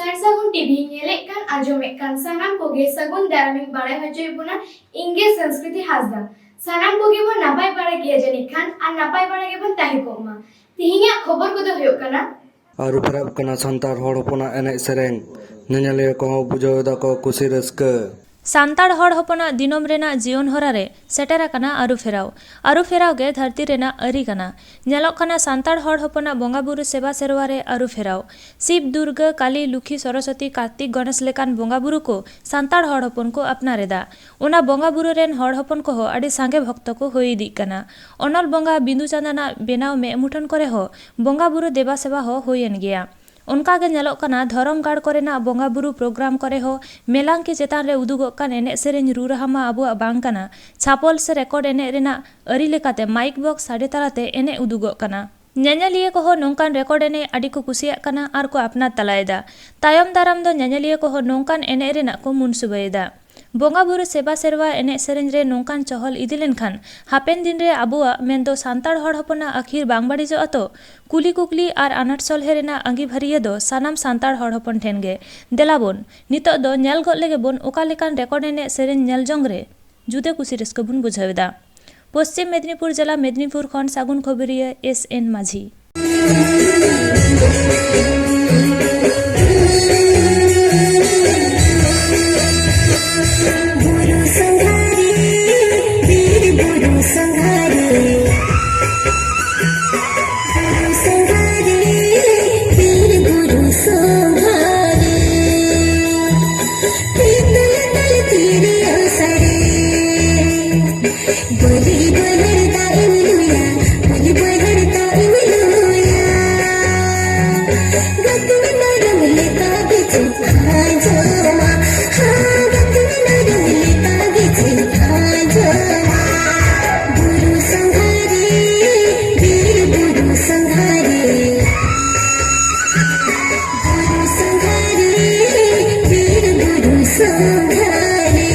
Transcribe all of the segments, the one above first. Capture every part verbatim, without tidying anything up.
ᱥᱟᱨ ᱥᱟᱹᱜᱩᱱ ᱴᱤᱵᱷᱤ ᱧᱮᱞᱮᱫ ᱠᱟᱱ, ᱟᱸᱡᱚᱢᱮᱫ ᱠᱟᱱ ᱥᱟᱱᱟᱢ ᱠᱚᱜᱮ ᱥᱟᱹᱜᱩᱱ ᱫᱟᱨᱟᱢᱤᱧ ᱵᱟᱲᱟᱭ ᱦᱚᱪᱚᱭᱮᱫ ᱵᱚᱱᱟ᱾ ᱤᱧ ᱜᱮ ᱥᱚᱝᱥᱠᱨᱤᱛᱤ ᱦᱟᱸᱥᱫᱟ᱾ ᱥᱟᱱᱟᱢ ᱠᱚᱜᱮ ᱵᱚᱱ ᱱᱟᱯᱟᱭ ᱵᱟᱲᱟ ᱜᱮᱭᱟ ᱡᱟᱹᱱᱤᱡ ᱠᱷᱟᱱ, ᱟᱨ ᱱᱟᱯᱟᱭ ᱵᱟᱲᱟ ᱜᱮᱵᱚᱱ ᱛᱟᱦᱮᱸ ᱠᱚᱜ ᱢᱟ᱾ ᱛᱮᱦᱮᱧᱟᱜ ᱠᱷᱚᱵᱚᱨ ᱠᱚᱫᱚ ᱦᱩᱭᱩᱜ ᱠᱟᱱᱟ, ᱟᱹᱨᱩ ᱯᱷᱮᱨᱟᱜ ᱠᱟᱱᱟ ᱥᱟᱱᱛᱟᱲ ᱦᱚᱲ ᱦᱚᱯᱚᱱᱟᱜ ᱮᱱᱮᱡ ᱥᱮᱨᱮᱧ, ᱧᱮᱧᱮᱞᱤᱭᱟᱹ ᱠᱚᱦᱚᱸ ᱵᱩᱡᱷᱟᱹᱣ ᱮᱫᱟ ᱠᱚ ᱠᱩᱥᱤ ᱨᱟᱹᱥᱠᱟᱹ᱾ ᱥᱟᱱᱛᱟᱲ ᱦᱚᱲ ᱦᱚᱯᱚᱱᱟᱜ ᱫᱤᱱᱟᱹᱢ ᱨᱮᱱᱟᱜ ᱡᱤᱭᱚᱱ ᱦᱚᱨᱟ ᱨᱮ ᱥᱮᱴᱮᱨ ᱟᱠᱟᱱᱟ ᱟᱹᱨᱩ ᱯᱷᱮᱨᱟᱣ᱾ ᱟᱹᱨᱩ ᱯᱷᱮᱨᱟᱣ ᱜᱮ ᱫᱷᱟᱹᱨᱛᱤ ᱨᱮᱱᱟᱜ ᱟᱹᱨᱤ ᱠᱟᱱᱟ᱾ ᱧᱮᱞᱚᱜ ᱠᱟᱱᱟ ᱥᱟᱱᱛᱟᱲ ᱦᱚᱲ ᱦᱚᱯᱚᱱᱟᱜ ᱵᱚᱸᱜᱟ ᱵᱩᱨᱩ ᱥᱮᱵᱟ ᱥᱮᱨᱣᱟ ᱨᱮ ᱟᱹᱨᱩ ᱯᱷᱮᱨᱟᱣ᱾ ᱥᱤᱵ, ᱫᱩᱨᱜᱟᱹ, ᱠᱟᱞᱤ, ᱞᱩᱠᱷᱤ, ᱥᱚᱨᱚᱥᱚᱛᱤ, ᱠᱟᱨᱛᱤᱠ, ᱜᱚᱱᱮᱥ ᱞᱮᱠᱟᱱ ᱵᱚᱸᱜᱟ ᱵᱩᱨᱩ ᱠᱚ ᱥᱟᱱᱛᱟᱲ ᱦᱚᱲ ᱦᱚᱯᱚᱱ ᱠᱚ ᱟᱯᱱᱟᱨ ᱮᱫᱟ᱾ ᱚᱱᱟ ᱵᱚᱸᱜᱟ ᱵᱩᱨᱩ ᱨᱮᱱ ᱦᱚᱲ ᱦᱚᱯᱚᱱ ᱠᱚᱦᱚᱸ ᱟᱹᱰᱤ ᱥᱟᱸᱜᱮ ᱵᱷᱚᱠᱛᱚ ᱠᱚ ᱦᱩᱭ ᱤᱫᱤᱜ ᱠᱟᱱᱟ᱾ ᱚᱱᱚᱞ ᱵᱚᱸᱜᱟ ᱵᱤᱸᱫᱩ ᱪᱟᱸᱫᱟᱱᱟᱜ ᱵᱮᱱᱟᱣ ᱢᱮᱫ ᱢᱩᱴᱷᱟᱹᱱ ᱠᱚᱨᱮ ᱦᱚᱸ ᱵᱚᱸᱜᱟ ᱵᱩᱨᱩ ᱫᱮᱵᱟ ᱥᱮᱵᱟ ᱦᱚᱸ ᱦᱩᱭᱮᱱ ᱜᱮᱭᱟ᱾ ᱚᱱᱠᱟ ᱜᱮ ᱧᱮᱞᱚᱜ ᱠᱟᱱᱟ, ᱫᱷᱚᱨᱚᱢ ᱜᱟᱲ ᱠᱚᱨᱮᱱᱟᱜ ᱵᱚᱸᱜᱟ ᱵᱩᱨᱩ ᱯᱨᱳᱜᱨᱟᱢ ᱠᱚᱨᱮ ᱦᱚᱸ ᱢᱮᱞᱟᱝᱠᱤ ᱪᱮᱛᱟᱱ ᱨᱮ ᱩᱫᱩᱜᱚᱜ ᱠᱟᱱ ᱮᱱᱮᱡ ᱥᱮᱨᱮᱧ ᱨᱩ ᱨᱟᱦᱟ ᱢᱟ ᱟᱵᱚᱣᱟᱜ ᱵᱟᱝ ᱠᱟᱱᱟ᱾ ᱪᱷᱟᱯᱚᱞ ᱥᱮ ᱨᱮᱠᱚᱨᱰ ᱮᱱᱮᱡ ᱨᱮᱱᱟᱜ ᱟᱹᱨᱤ ᱞᱮᱠᱟᱛᱮ ᱢᱟᱭᱤᱠ ᱵᱚᱠᱥ ᱥᱟᱰᱮ ᱛᱟᱞᱟᱛᱮ ᱮᱱᱮᱡ ᱩᱫᱩᱜᱚᱜ ᱠᱟᱱᱟ᱾ ᱧᱮᱧᱮᱞᱤᱭᱟᱹ ᱠᱚᱦᱚᱸ ᱱᱚᱝᱠᱟᱱ ᱨᱮᱠᱚᱨᱰ ᱮᱱᱮᱡ ᱟᱹᱰᱤ ᱠᱚ ᱠᱩᱥᱤᱭᱟᱜ ᱠᱟᱱᱟ ᱟᱨ ᱠᱚ ᱟᱯᱱᱟᱨ ᱛᱟᱞᱟᱭᱮᱫᱟ᱾ ᱛᱟᱭᱚᱢ ᱫᱟᱨᱟᱢ ᱫᱚ ᱧᱮᱧᱮᱞᱤᱭᱟᱹ ᱠᱚᱦᱚᱸ ᱱᱚᱝᱠᱟᱱ ᱮᱱᱮᱡ ᱨᱮᱱᱟᱜ ᱠᱚ ᱢᱩᱱᱥᱩᱵᱟᱹᱭᱮᱫᱟ᱾ ᱵᱚᱸᱜᱟ ᱵᱩᱨᱩ ᱥᱮᱵᱟ ᱥᱮᱨᱣᱟ ᱮᱱᱮᱡ ᱥᱮᱨᱮᱧ ᱨᱮ ᱱᱚᱝᱠᱟᱱ ᱪᱚᱦᱚᱞ ᱤᱫᱤ ᱞᱮᱱᱠᱷᱟᱱ ᱦᱟᱯᱮᱱ ᱫᱤᱱ ᱨᱮ ᱟᱵᱚᱣᱟᱜ ᱢᱮᱱᱫᱚ ᱥᱟᱱᱛᱟᱲ ᱦᱚᱲ ᱦᱚᱯᱚᱱᱟᱜ ᱟᱹᱠᱷᱤᱨ ᱵᱟᱝ ᱵᱟᱹᱲᱤᱡᱚᱜᱼᱟ ᱛᱚ? ᱠᱩᱞᱤ ᱠᱩᱠᱞᱤ ᱟᱨ ᱟᱱᱟᱴ ᱥᱚᱞᱦᱮ ᱨᱮᱱᱟᱜ ᱟᱸᱜᱤᱵᱷᱟᱹᱨᱤᱭᱟᱹ ᱫᱚ ᱥᱟᱱᱟᱢ ᱥᱟᱱᱛᱟᱲ ᱦᱚᱲ ᱦᱚᱯᱚᱱ ᱴᱷᱮᱱ ᱜᱮ᱾ ᱫᱮᱞᱟ ᱵᱚᱱ ᱱᱤᱛᱚᱜ ᱫᱚ ᱧᱮᱞ ᱜᱚᱫ ᱞᱮᱜᱮ ᱵᱚᱱ ᱚᱠᱟ ᱞᱮᱠᱟᱱ ᱨᱮᱠᱚᱨᱰ ᱮᱱᱮᱡ ᱥᱮᱨᱮᱧ ᱧᱮᱞ ᱡᱚᱝ ᱨᱮ ᱡᱩᱫᱟᱹ ᱠᱩᱥᱤ ᱨᱟᱹᱥᱠᱟᱹ ᱵᱚᱱ ᱵᱩᱡᱷᱟᱹᱣ ᱮᱫᱟ᱾ ᱯᱚᱥᱪᱤᱢ ᱢᱮᱫᱽᱱᱤᱯᱩᱨ ᱡᱮᱞᱟ, ᱢᱮᱫᱽᱱᱤᱯᱩᱨ ᱠᱷᱚᱱ ᱥᱟᱹᱜᱩᱱ ᱠᱷᱚᱵᱚᱨᱤᱭᱟᱹ ᱮᱥ ᱮᱱ ᱢᱟᱹᱡᱷᱤ᱾ ᱵᱩᱨᱩ ᱥᱟᱸᱜᱷᱟᱨᱤ, ᱵᱤᱨ ᱵᱩᱨᱩ ᱥᱟᱸᱜᱷᱟᱨᱤ, ᱵᱩᱨᱩ ᱥᱟᱸᱜᱷᱟᱨᱤ, ᱵᱤᱨ ᱵᱩᱨᱩ ᱥᱟᱸᱜᱷᱟᱨᱤ᱾ ᱯᱤᱛᱟᱹᱞ ᱛᱟᱞ ᱛᱤᱨᱭᱳ ᱥᱟᱰᱮ, ᱵᱟᱹᱞᱤ ᱵᱟᱹᱭᱦᱟᱹᱲ ᱫᱟᱜ ᱮᱢ ᱞᱩᱭᱟ, ᱵᱟᱹᱞᱤ ᱵᱟᱹᱭᱦᱟᱹᱲ ᱫᱟᱜ ᱮᱢ ᱞᱩᱭᱟ᱾ ᱜᱟᱹᱛᱩᱢ ᱱᱚᱨᱚᱢ ᱞᱮᱠᱟ ᱜᱮ ᱪᱮᱫ ᱟᱸᱡᱚᱢᱟ, ᱦᱟ, ᱜᱟᱹᱛᱩᱢ ᱱᱚᱨᱚᱢ ᱞᱮᱠᱟ ᱜᱮ ᱪᱮᱫ ᱟᱸᱡᱚᱢᱟ᱾ ᱵᱩᱨᱩ ᱥᱟᱸᱜᱷᱟᱨᱤ, ᱵᱤᱨ ᱵᱩᱨᱩ ᱥᱟᱸᱜᱷᱟᱨᱤ᱾ ᱵᱩᱨᱩ ᱥᱟᱸᱜᱷᱟᱨᱤ, ᱵᱤᱨ ᱵᱩᱨᱩ ᱥᱟᱸᱜᱷᱟᱨᱤ᱾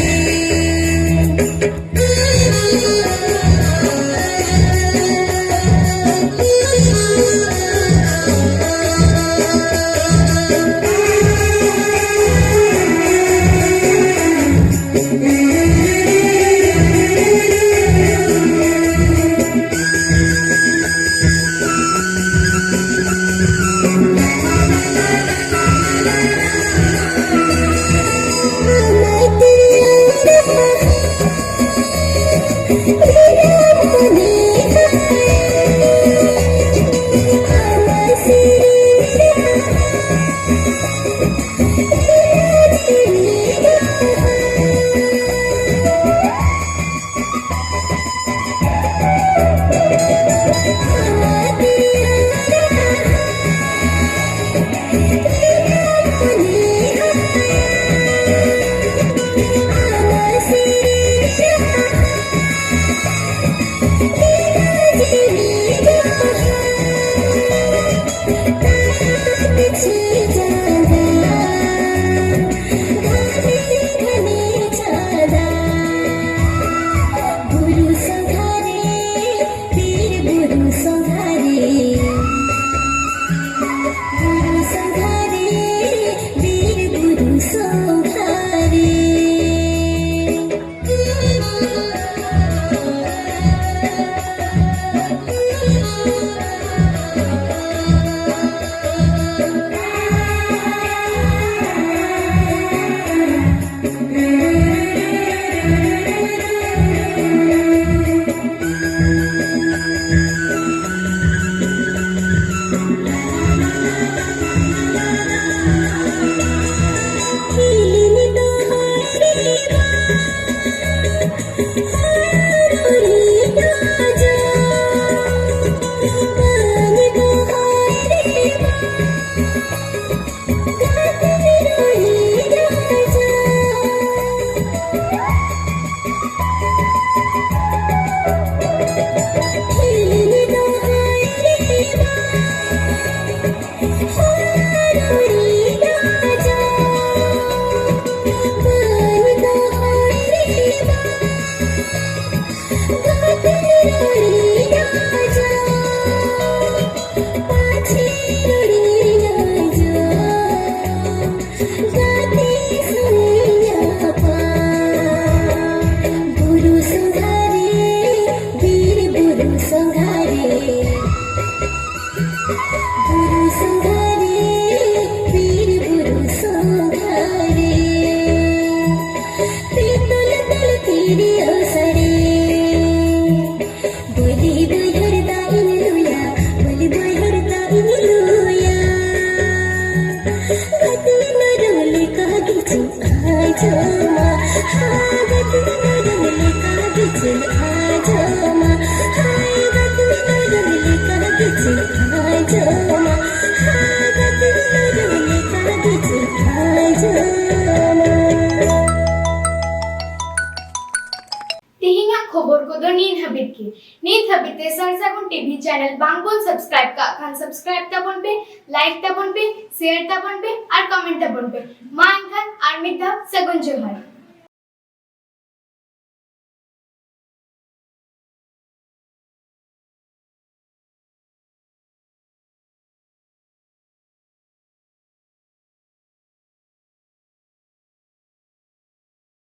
ᱜᱟᱛᱮ ᱥᱟᱹᱭ ᱧᱟᱯᱟᱢ, ᱵᱩᱨᱩ ᱥᱚᱸᱜᱷᱟ ᱨᱮ, ᱵᱤᱨ ᱵᱩᱨᱩ ᱥᱚᱸᱜᱷᱟ ᱨᱮ, ᱵᱩᱨᱩ ᱥᱚᱸᱜᱷᱟ ᱨᱮ, ᱵᱤᱨ ᱵᱩᱨᱩ ᱥᱚᱸᱜᱷᱟ ᱨᱮ, ᱯᱤᱛᱚᱞ ᱛᱚᱞ ᱛᱤᱨᱭᱳ ᱥᱟᱰᱮ᱾ ᱵᱟᱹᱞᱤ ᱵᱟᱹᱭᱦᱟᱹᱲ ᱫᱟᱜ ᱤᱧ ᱞᱩᱭᱟ, ᱵᱟᱹᱞᱤ ᱵᱟᱹᱭᱦᱟᱹᱲ ᱫᱟᱜ ᱤᱧ ᱞᱩᱭᱟ᱾ ᱜᱟᱛᱮ ᱱᱚᱨᱚᱝ ᱞᱮᱠᱟ ᱜᱮᱪᱚ ᱟᱸᱡᱚᱢᱟ, ᱦᱟ, ᱜᱟᱛᱮ ᱱᱚᱨᱚᱝ ᱞᱮᱠᱟ ᱜᱮᱪᱚ ᱟᱸᱡᱚᱢᱟ, ᱦᱟᱭ, ᱜᱟᱛᱮ ᱱᱚᱨᱚᱝ ᱞᱮᱠᱟ ᱜᱮᱪᱚ ᱟᱸᱡᱚᱢᱟ, ᱦᱟ, ᱜᱟᱛᱮ ᱱᱚᱨᱚᱝ ᱞᱮᱠᱟ ᱜᱮᱪᱚ ᱟᱸᱡᱚᱢᱟ᱾ ᱛᱮᱦᱮᱧᱟᱜ ᱠᱷᱚᱵᱚᱨ ᱠᱚᱫᱚ ᱱᱤᱛ ᱦᱟᱹᱵᱤᱡ ᱜᱮ᱾ ᱱᱤᱛ ᱦᱟᱹᱵᱤᱡ ᱛᱮ ᱥᱟᱨ ᱥᱟᱹᱜᱩᱱ ᱴᱤᱵᱷᱤ ᱪᱮᱱᱮᱞ ᱵᱟᱝ ᱵᱚᱱ ᱥᱟᱵᱥᱠᱨᱟᱭᱤᱵ ᱠᱟᱜ ᱠᱷᱟᱱ, ᱥᱟᱵᱥᱠᱨᱟᱭᱤᱵ ᱛᱟᱵᱚᱱ ᱯᱮ, ᱞᱟᱭᱤᱠ ᱛᱟᱵᱚᱱ ᱯᱮ, ᱥᱮᱭᱟᱨ ᱛᱟᱵᱚᱱ ᱯᱮ ᱟᱨ ᱠᱚᱢᱮᱱᱴ ᱛᱟᱵᱚᱱ ᱯᱮ᱾ ᱢᱟ ᱮᱱᱠᱷᱟᱱ ᱟᱨ ᱢᱤᱫ ᱫᱷᱟᱣ ᱥᱟᱹᱜᱩᱱ ᱡᱚᱦᱟᱨ᱾